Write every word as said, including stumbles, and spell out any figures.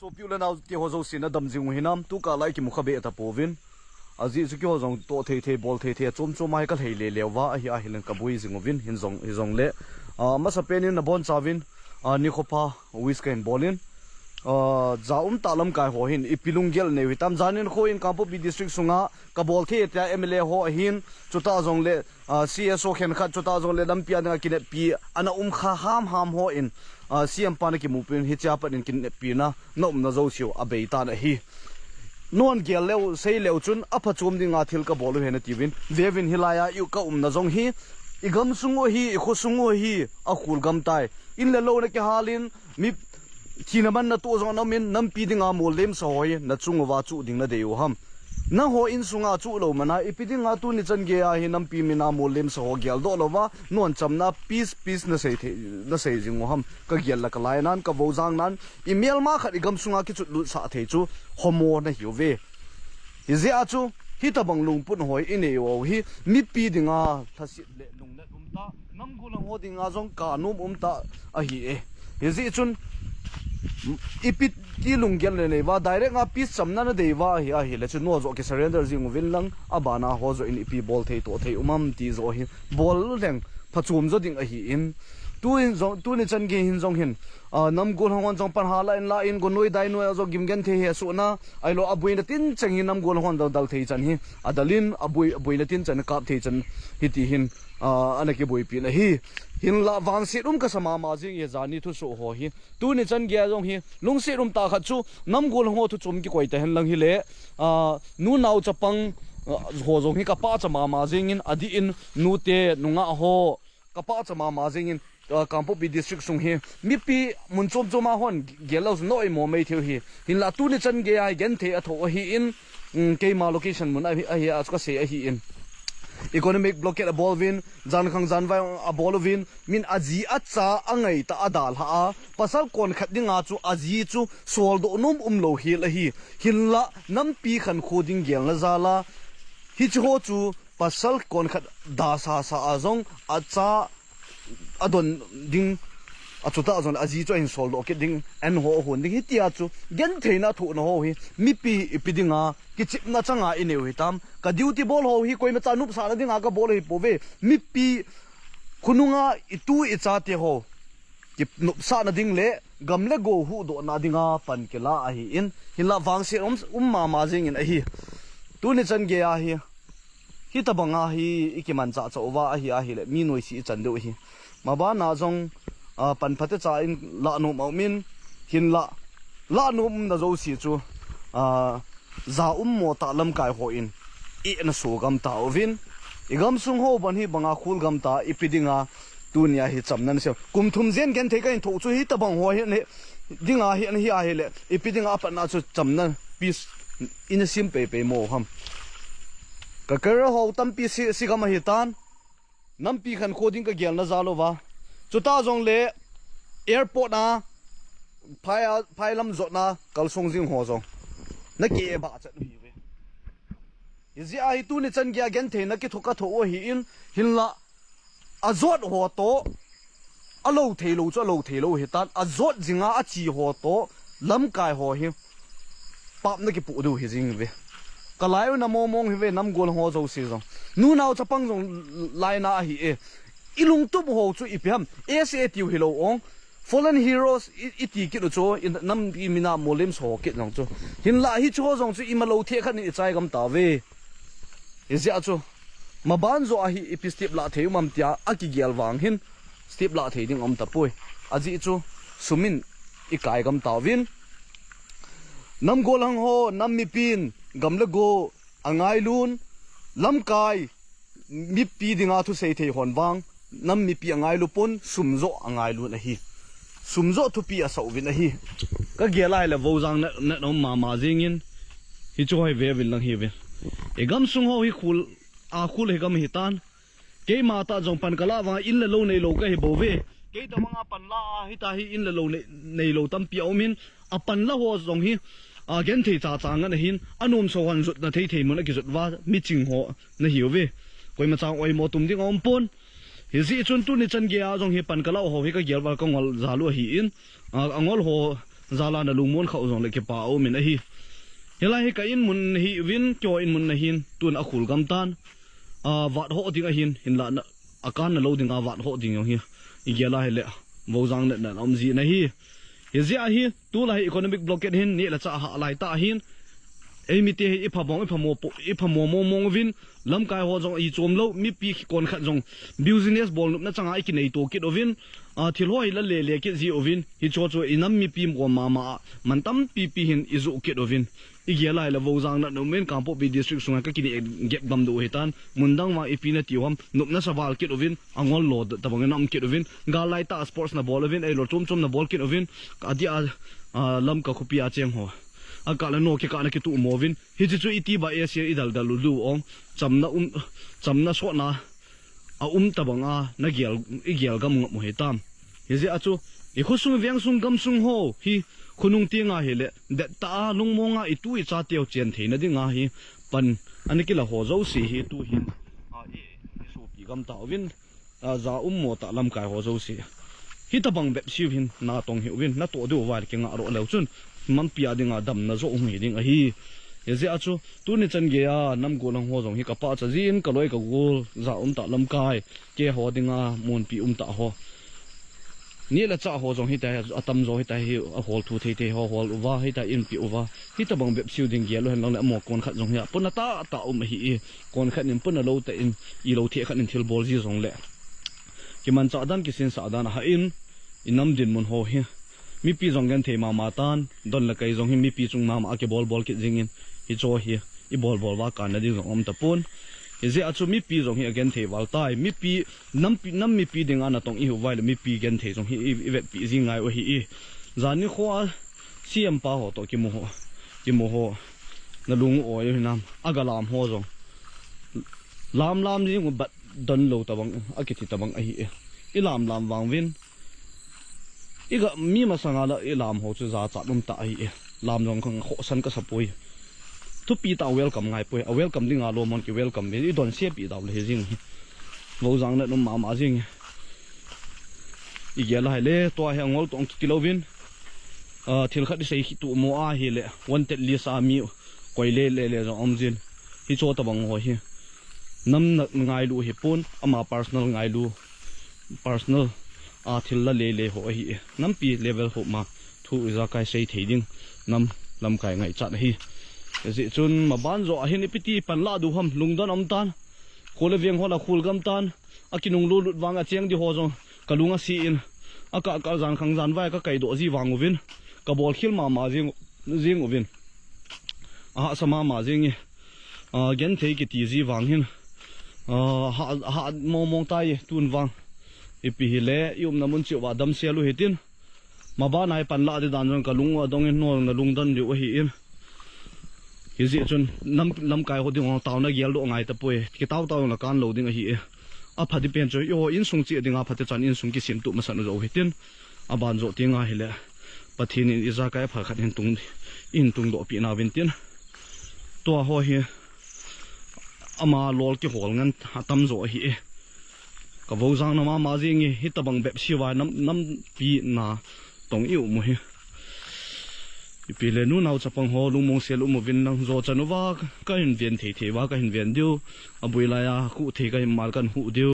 Sopi u le nao te ho jouse nadam jing u hinam, tu kah lai kimu kha be ta pouvin. Ajeh chu keiho jong toh thei thei, bol thei thei, chom chom a hi ka lhei le leuva, ahi ahile ka boi jing uvin, hin jong, hi jong le. Ah, masapen in nabonchauvin, ah, nikho pha wish kahin bol in. Ah, ja um tah lamkai ho hin, ipi lunggel nei u hitam, jan in kho in Kangpokpi District sunga, ka bol thei tia M L A ho ahin, chutah jong le, ah, C S O khenkhat, chutah jong le lampi a dinga kineppi ana um kha ham ham ho in, ah, C M pa na kimupi in hichea pat in kinepina na umna jouse u abei tan ahi. Nangho gel leu, sei leu chun aphachom dinga thil ka bol u ahi nati uvin. Veuvin hilai a i ka umna jong hi, i gamsung u ahi, i khosung u ahi, akhul gam tai. In le lou na kihal in, mi thina man na toh jong na um in, nampi dinga mol lemsa ho hi, na chung uva chuh ding na dei u ham. Nangho insunga chuh lou mana, ipi dinga tuni chan gei a hi nampi mina mol lemsa ho geldoh louva, nangho chamna peace, peace na sei thei, na sei jing u ham. Ka gel la ka lai nan, ka vojang nan, i melma khat i gamsunga kichutlut sah thei chu, homo na hiuve. Hijeh a chu, hitabang lungput ho i nei u hi, mipi dinga lhaset le lungnet um tah, nam gollhang ho dinga jong ka nom um tah ahi e. Hijeh chun, ipi ti lunggel le nei uva, direct a peace chamna na dei uva ahi, ahile chu nangho joh ki surrender jing uvin lang, abana ho joh in ipi bol thei toh thei um am ti joh hi, bol leng phachom jo ding ahi in. Tu in jong, tuni chan gei hin jong hin, ah, nam gollhang hon jong pan ha la in la in, gonnoi dainoi a jong gim genthei hi asoh na, ahilou a boina tin chan hi nam gollhang hon dal, dal thei chan hi, adal in a boi, a boina tin chan kap thei chan hi ti hin, ah, ana kiboipi na hi. Hinlah vangset um kasa mama jing e jani thusoh ho hi. Tuni chan gei a jong hi, lungset um tah khat chu, nam gollhang ho thu chom kikoi ta hen lang hile, ah, nu nao chapang, ah, ho jong hi ka pachat mama jing in, adih in, nute, nungah ho, ka pachat mama jing in, ah, Kangpokpi District sung hi, mipi mun chom chom a hon gel lou jong na oimo mai thei u hi. Hinlah tuni chan gei a hi genthei athoh ahi in, um, keima location mun ahi, ahi a chu ka sei ahi in. Economic blockade abol uvin, jankhang janvai abol uvin, min aji acha angai ta adalha a, pasal kon khat dinga chu aji chu soldoh nom umlou hel ahi. Hinlah nampi khankho ding gelna jal a, hiche ho chu pasal kon khat da sasa a jong acha adon ding, achutah jong le aji chu ahin soldoh kit ding, an ho ahon ding, hitia chu gentheina thohna ho hi, mipi ipi dinga kichepna changa i nei u hitam, ka duty bol ho hi koimacha nopsahna dinga ka bol ahi pouve, mipi khonunga i tu i chate ho kinopsahna ding le gam le go huhdohna dinga pan kila ahi in, hinlah vangset um, um mama jing in ahi. Tuni chan gei a hi, hitabang a hi i kimanchah chah uva ahi ahile, mi noise i chan diu ahi. Mabana jong, ah, pan phatecha in lah nom a um in, hinlah, lah nom umna jouse chu, ah, ja um mo tah lamkai ho in, i na so gam tauvin, i gamsung ho ban hi banga khul gam ta, ipi dinga, tunia hi chamna na sei. Kum thum jen genthei ka hin thoh chu hitabang ho hi, hi dinga hi, hi ahile, ipi dinga apatna chu chamna, peace, i na sim pei pei mo ham. Ka career ho tampi si, si gam ahi tan. Nampi khankho ding ka gelna jal uva. Chutah jong le airport a, phai a, phai lam jotna kalsong jing ho jong na kibah chat u hiuve. Hijeh a hi tuni chan gei a gentheina kithoh ka thoh u ahi in, hinlah ajot ho toh, alou theilou chu alou theilou hitan, ajot jinga achi ho toh, lamkai ho hi, pap na kipoh diu hi jing ve. Ka lai u na momong hi ve, nam gollhang ho jouse jong. Nu nao chapang jong laina ahi e. I lungtup ho chu ipi ham, S A tiu hilou ong. Fallen heroes i, i ti kit u chu, i nam i mina molim so kit jong chu. Hinlah hichu ho jong chu i malou thei khat in i chai gam tauve. Hijeh a chu, maban joh a hi ipi step lah thei um am tia, akigel vang hin, step lah thei ding um tapoi. Ajeh chu, sum in i kai gam tauvin. Nam gollhang ho, nam mipin, gam le go, angailun, lamkai, mipi dinga thusei thei hon vang, nam mipi angailu pon, sum joh angailun ahi. Sum joh thupi asah uvin ahi. Ka gel ahile vojang na, na um mama jing in, hichu hoi veuvin lang hiuvin. I gamsung ho hi khul, akhul hi gam hitan. Keima tah jong pan ka lah vang in le lou neilou ka hi bouve. Kei tabang a pan la a hita hi in le lou nei, neilou tampi a um in, a pan la ho jong hi, a, genthei chacha ngen ahin, anom so hon jutna thei thei mun a kijut uva, miching ho na hiuve. Koima chang oimo tum ding a um pon. Hijeh chun tuni chan gei a jong hi pan ka lah ho hi ka gel uva ka ngol jal u ahi in, a, angol ho jal a nalungmon khah u jongle kipa aumin ahi. Hilai hi ka in mun nahiuvin, keiho in mun nahin, tun akhul gam tan. A, vat ho ding ahin, hinla na, akan nalou dinga vat ho ding jong hi igel a hile, voujang natna aum jin ahi. Hijeh a hi, tulai hi economic blockade hin, neh le chah hah lai tah hin, eimite hi ipha bong, ipha mo po, ipha mo mong mong uvin, lamkai ho jong ichom lou, mipi kon khat jong business bol nopna changa ikinei to kit uvin, a, thil ho hi la le le kit ji uvin, hicho chu inam mipi mo mama a, man tampi pi hin ijoh kit uvin. Igel a hile voujang natna umin Kangpokpi district sunga ka kineh gep gam diu hitan, mun dang vang ipi nati u ham, nopna sa val kit uvin, angol lo tabang in aum kit uvin, gal lai tah sports nabol uvin, eilou chom chom nabol kit uvin, adeh a, a, Lamka khopi a cheng ho. Akah le no kikah na kituh mo uvin, hiche chu iti ba asia idal dal u diu ong, chamna um, chamna sotna, aum tabang a, nagel, igel gam ngam u hitam. Hijeh a chu, ikhosung, vengsung, gamsung ho hi, khonung tenga hile, det tah a, lungmong a, itu icha teu chen theina dinga hi, pan, ana kila ho jouse hi, tu hin, a, i, isopi gam tauvin, a, ja um mo tah lamkai ho jouse. Hitabang bep siu hin, natong hih uvin, natoh diu vai kinga ro leu chun, manpi a dinga damna jo hung hi ding ahi. Hijeh a chu, tuni chan geiya, nam gollhang ho jong hi ka pachat jin, ka loi ka gol, ja um tah lamkai, keiho dinga, munpi um tah ho. Neh le chah ho jong hitia, atamjo hitia hi, ahol thu thei thei ho, hol uva, hitia inpi uva. Hitabang bep siu ding gel u hen lang le, amo kon khat jong hi, apuna tah tah um ahi e, kon khat in puna lou tah in, ilou thei khat in thil bol ji jongle. Kimanchah dan, kisinsah dan ahah in, inam dinmun ho hi. Mipi jong genthei mama tan, don le kai jong hi mipi chung mama a kibol bol kit jingin, hicho hi, ibol bol uva kanna ding jong um tapon. Hijeh a chu mipi jong hi agenthei val tai, mipi, nampi, nam mipi dinga natong ihiu vai le mipi genthei jong hi i, ivetpi ji ngai u ahi e. Jan nikho a, C M pa ho toh kimu ho, kimu ho, nalung u oi u hinam, aga lam ho jong. Lam lam jing u bat don lou tabang, akiti tabang ahi e. Ilam lam vang uvin, iga mi masanga la ilam ho chu jachat um tah ahi e. Lam jong kang khohsan kasa poi. Thupi tah welcome ngai poi. A welcome dinga lomon ki welcome uvin. Idon sepi dau le hi jing hi. Voujang natna um mama jing hi. Igel a hile, tua hi angol tong kiti louvin. A, thil khat isei kituh mo ahile, wanted list a mi koi le le le jong um jin. Hicho tabang ho hi. Nam na ngailu hipon, ama personal ngailu. Personal a thil la le le ho ahi e. Nampi level ho ma thu ijakai sei thei ding. Nam lamkai ngaichat ahi. Hijeh chun maban jo a hin ipi ti panla diu ham, lungdon um tan. Kho le veng ho la khul gam tan. Akinung lulut vang a cheng di ho jong kalung asi in. Akah kah jan khang jan vai kakai doh ji vang uvin. Kabol khel mama jing, jing uvin. Ahahsa mama jing e. A, genthei kiti ji vang hin. A, ha, ha, mong mong tai tun vang. Ipi hile, i umna mun cheh uva damsel u hitin. Maban a hi panla di dan jong kalung u adong in, no nalungdon diu ahi in. Hijeh chun, nam, lamkai ho ding ho taona geldoh ngai tapoi. Kitao tao na kan lou ding ahi e. Apha di pen chu, eiho insung cheh dinga phatechan insung kisemtup masat u jo hitin. Aban jo tenga hile, Pathen in ijakai apha khat hin tung, in tungdoh pi nauvin tin. Tua ho hi, ama lol kihol ngen atam jo ahi e. Ka voujang na mama jing e, hitabang bep siuva nam, nampi natong i um u hi. Ipi le nunao chapang ho lungmong sel um uvin lang jo chan uva, kahin ven thei thei uva, kahin ven diu. Abul laiya, khuh thei kahin mal kan khuh diu.